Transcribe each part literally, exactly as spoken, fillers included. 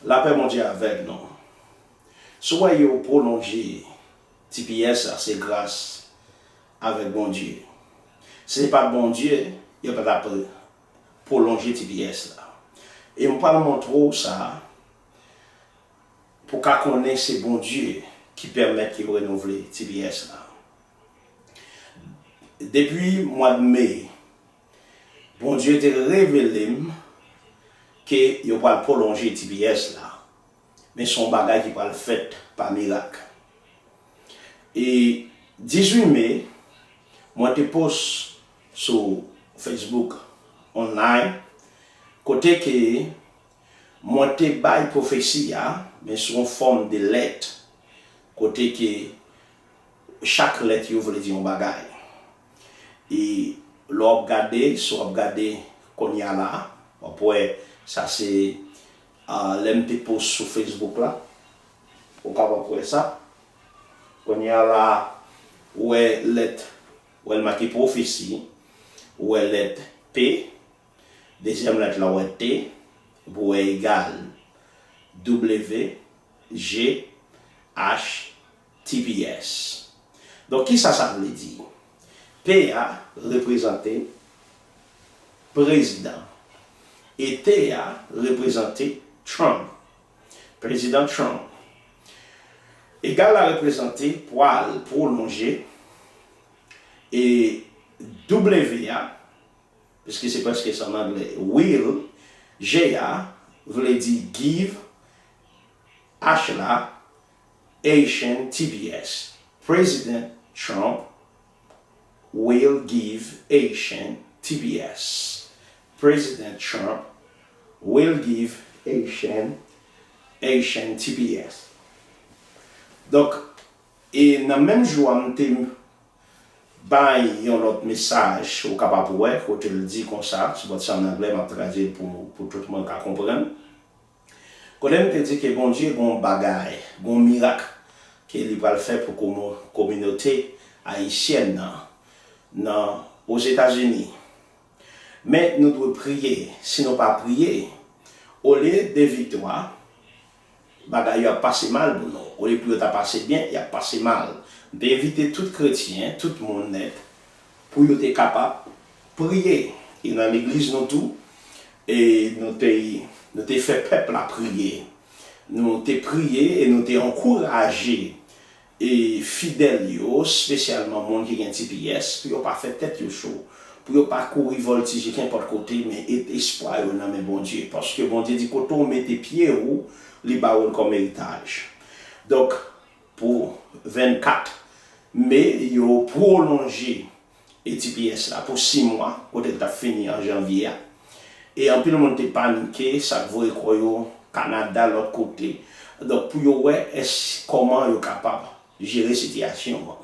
Lapè Bondye avèk nou. Si w wè yo pwolonje T P S la, se gras avèk Bondye. Si se pa t Bondye, yo pa t ap pwolonje T P S la. E m pral montre w sa pou w ka konnen se Bondye ki pèmèt yo renouvle T P S la. Depi mwa de me, Bondye te revele m ke yo pral pwolonje T P S la. Men se yon bagay ki pral fèt pa mirak. E dizuit me, mwen te post sou Facebook online, kote ke mwen te bay pwofesi a, men sou yon fòm de lèt, kote ke chak lèt yo vle di yon bagay. E lè w ap gade, si w ap gade kounye a la, w ap wè sa se, ah, lè m te post sou Facebook la. Ou kapab wè sa. Kounye a la, ou wè lèt, ou wè l make pwofesi, ou wè lèt P, dezyèm lèt la, ou wè T, epi ou wè egal W G H T P S. Donk, kisa sa vle di? P a reprezante prezidan. E T a reprezante Trump. Prezidan Trump. Egal la reprezante pral pwolonje. E W a, piske se prèske sa an anglè, will, G a vle di give, H la, Asian T P S. President Trump will give Asian T P S. President Trump will give Asian, Asian T P S. Donk, e nan menm jou a, m te bay yon lòt mesaj, ou kapab wè, kote l di konsa, sou bòt sa an anglè, m ap tradui l pou, pou tout moun ka konprann. Kote m te di ke Bondye gon bagay, gon mirak ke li pral fè pou komo-, kominote ayisyèn nan, nan Ozetazini. Men nou dwe priye. Si nou pa priye, olye de viktwa, bagay yo ap pase mal pou nou. Olye pou yo ta pase byen, y ap pase mal. M te envite tout kretyen, tout moun nèt, pou yo te kapab priye. E nan legliz nou tou, e nou te, nou te fè pèp la priye. Nou te priye e nou te ankouraje e fidèl yo, espesyalman moun ki gen T P S, pou yo pa fè tèt yo cho, pou yo pa kouri vòltije kenpòt kote, men et espwa yo nan men Bondye. Paske Bondye di, kote w mete pye w, li ba w l kòm eritaj. Donk, pou vennkat me, yo pwolonje e T P S la pou sis mwa, kote l t ap fini an janvye a. E anpil moun te panike, sa k voye kò yo Kanada, lòt kote. Donk, pou yo wè èske kòman yo kapab jere sitiyasyon an.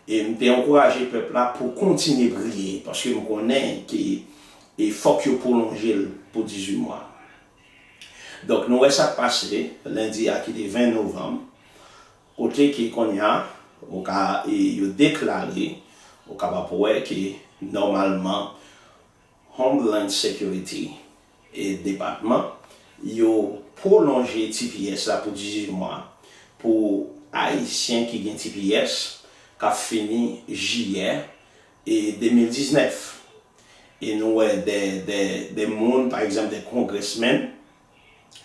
E m te ankouraje pèp la pou kontinye priye, paske m konnen ke e fòk yo pwolonje l pou dizuit mwa. Donk, nou wè sa k pase lendi a ki te ven novanm, kote ke kounye a, ou ka, e, yo deklare, ou kapab wè ke nòmalman Homeland Security e depatman, yo pwolonje T P S la pou dizuit mwa pou Ayisyen ki gen T P S k ap fini jiyè e de mil diznèf. E nou wè de, de, de moun, pa egzanp, de congressmen,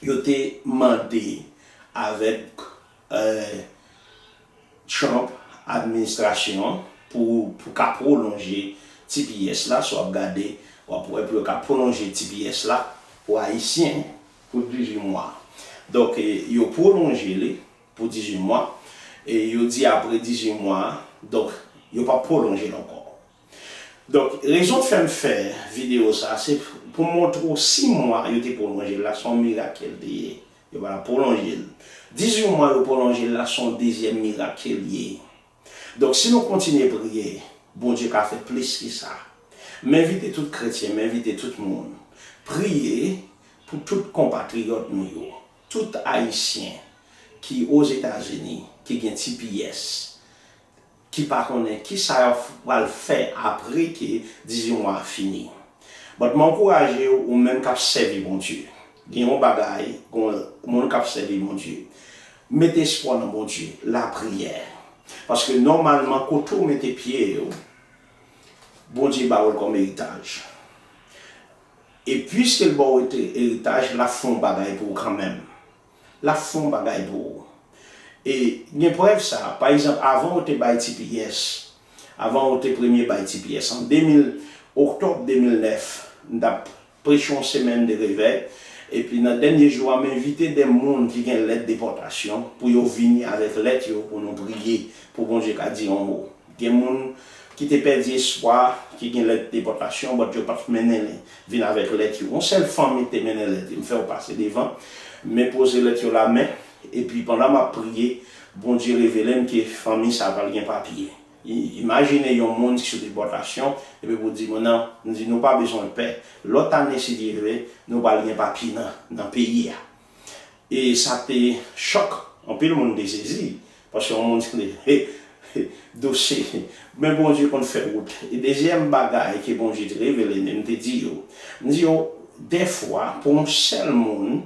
yo te mande avèk, eh, Trump administrasyon an pou, pou ka pwolonje T P S la, si w ap gade, w ap wè pou yo ka pwolonje T P S la pou Ayisyen pou dizuit mwa. Donk, eh, yo pwolonje li pou dizuit mwa, e yo di apre dizuit mwa, donk, yo p ap pwolonje l ankò. Donk, rezon k fè m fè videyo sa, se pou montre w sis mwa yo te pwolonje l la, se yon mirak ke l te ye. Yo pa t ap pwolonje l. Dizuit mwa yo pwolonje l la, se yon dezyèm mirak ke l ye. Donk, si nou kontinye priye, Bondye ka fè plis ke sa. M envite tout kretyen, m envite tout moun. Priye pou tout konpatriyòt nou yo, tout Ayisyen ki Ozetazini, ki gen T P S, ki pa konnen kisa y ap pral fè apre ke dizuit mwa a fini. But m ankouraje w, ou menm k ap sèvi Bondye. Gen yon bagay, gen yon k ap sèvi Bondye. Mete espwa w nan Bondye, lapriyè. Paske nòmalman, kote w mete pye w, Bondye ba w l kòm eritaj. E piske l ba w ete-, eritaj, l ap fè yon bagay pou w kanmenm. L ap fè yon bagay pou w. E gen prèv sa. Pa egzanp, avan yo te bay T P S, avan yo te premye bay T P S, an de mil, oktòb de mil nèf, m t ap preche yon semèn de revèy. Epi nan dènye jou a, m envite de moun ki gen lèt depòtasyon pou yo vini avèk lèt yo pou nou priye, pou Bondye ka di yon mo. Gen moun ki te pèdi espwa, ki gen lèt depòtasyon, but yo pa t mennen li vin avèk lèt yo. Yon sèl fanmi te mennen lèt yo. M fè yo pase devan, m enpoze lèt yo lamen, epi pandan m ap priye, Bondye revele m ke fanmi sa a pral gen papye. I-, imajine yon moun ki sou depòtasyon, epi pou di moun nan, m di, "Nou pa bezwen pè. Lòt ane, si Dye vle, nou pral gen papye nan, nan peyi a." E sa te chòk, anpil moun te sezi, paske yon moun te dosye. Men Bondye konn fè wout. E dezyèm bagay ke Bondye te revele m, m te di yo, m di yo, dèfwa, pou yon sèl moun,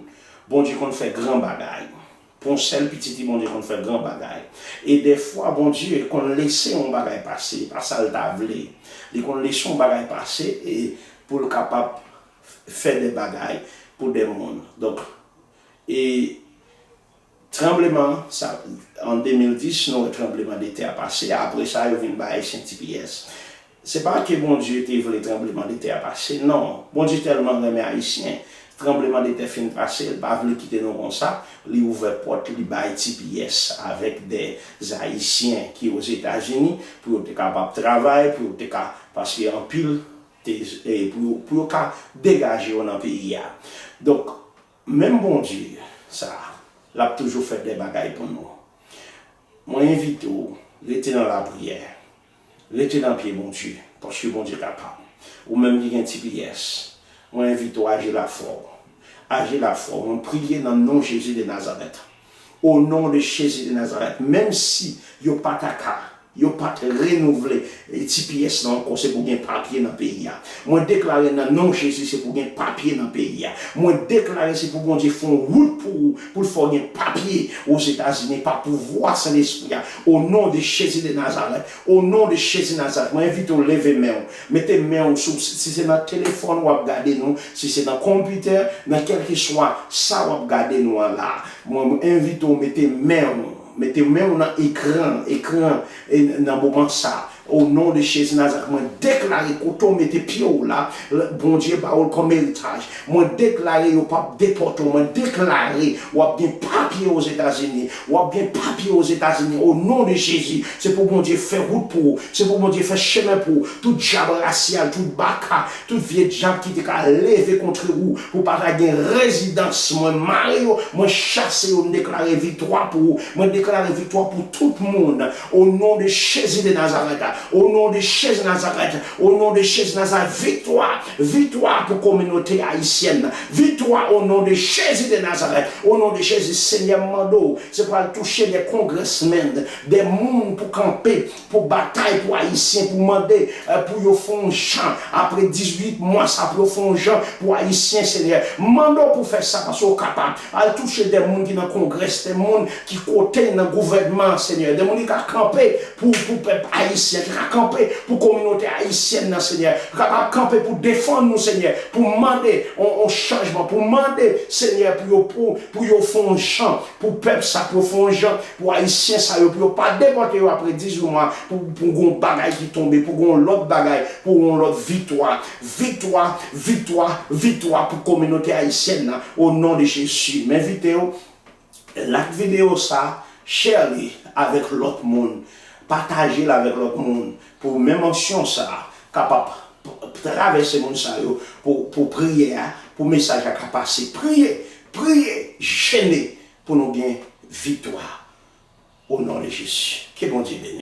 Bondye konn fè gran bagay. Pou yon sèl pitit li, Bondye konn fè gran bagay. E dèfwa, Bondye konn lese yon bagay pase, pa sa l ta vle. Li konn lese yon bagay pase e pou l kapab fè de bagay pou de moun. Donk, e tranbleman, sa, an de mil dis, nou wè tranbleman de tè a pase. Apre sa, yo vin bay Ayisyen T P S. Se pa ke Bondye te vle tranbleman de tè a pase, non. Bondye tèlman renmen Ayisyen, tranbleman de tè fin pase, l pa vle kite nou konsa. Li ouvè pòt, li bay T P S avèk de Ayisyen ki Ozetazini pou yo te kapab travay, pou yo te ka, paske anpil te, e, pou yo, pou yo ka degaje yo nan peyi a. Donk, menm Bondye sa a, l ap toujou fè de bagay pou nou. Mwen envite w, rete nan lapriyè, rete nan pye Bondye, paske Bondye kapab. Ou menm ki gen T P S, mwen envite w aji lafwa w. Aji lafwa w. Mwen priye nan non Jezi de Nazarèt. O non de Jezi de Nazarèt, menm si yo pa ta ka, yo pa t renouvle, e, T P S la ankò, se pou gen papye nan peyi a. Mwen deklare nan non Jezi, se pou gen papye nan peyi a. Mwen deklare se pou Bondye fè yon wout pou ou, pou l fè w gen papye Ozetazini pa pouvwa Sentespri a. O non de Jezi de Nazarèt, o non de Jezi Nazarèt, mwen envite w leve men w, mete men w sou, si se nan telefòn w ap gade nou, si se nan konpitè, nan kèlkeswa sa w ap gade nou an la, mwen envite w mete men w, mete men w nan ekran, ekran, e, nan moman sa. O non de Jezi Nazarèt, mwen deklare kote w mete pye w la, Bondye ba w l kòm eritaj. Mwen deklare yo p ap depòte w. Mwen deklare w ap gen papye Ozetazini. W ap gen papye Ozetazini. O non de Jezi, se pou Bondye fè wout pou ou. Se pou Bondye fè chemen pou ou. Tout djab rasyal, tout baka, tout vye djab ki te ka leve kont ou pou pa ta gen rezidans, mwen mare yo, mwen chase yo, m deklare viktwa pou ou. Mwen deklare viktwa pou tout moun. O non de Jezi de Nazarèt. O non de Jezi Nazarèt. O non de Jezi Nazarèt. Viktwa. Viktwa pou kominote ayisyèn nan. Viktwa o non de Jezi de Nazarèt. O non de Jezi, Senyè, m mande w, se pral touche de kongresmenn, de moun pou kanpe, pou batay pou Ayisyen, pou mande, eh, pou yo fè yon jan. Apre dizuit mwa sa, pou yo fè yon jan pou Ayisyen, Senyè. M mande w pou fè sa, paske w kapab. Al touche de moun ki nan Kongrè, de moun ki kote nan gouvènman, Senyè. De moun ki ka kanpe pou, pou pèp ayisyen, ki ka kanpe pou kominote ayisyèn nan, Senyè. Ki kapab kanpe pou defann nou, Senyè. Pou mande yon, yon chanjman, pou mande, Senyè, pou yo, pou, pou yo fè yon jan pou pèp sa, pou yo fè yon jan pou Ayisyen sa yo, pou yo pa depòte yo apre dizuit mwa, pou, pou gon bagay ki tonbe, pou gon lòt bagay, pou gon lòt viktwa. Viktwa, viktwa, viktwa pou kominote ayisyèn nan, o non de Jezi. M envite w, like videyo sa, share li avèk lòt moun, pataje l avèk lòt moun, pou menm ansyon sa kapab travèse moun sa yo, pou, pou priyè a, pou mesaj la ka pase. Priye, priye, jene pou nou gen viktwa. O non de Jezi. Ke Bondye beni.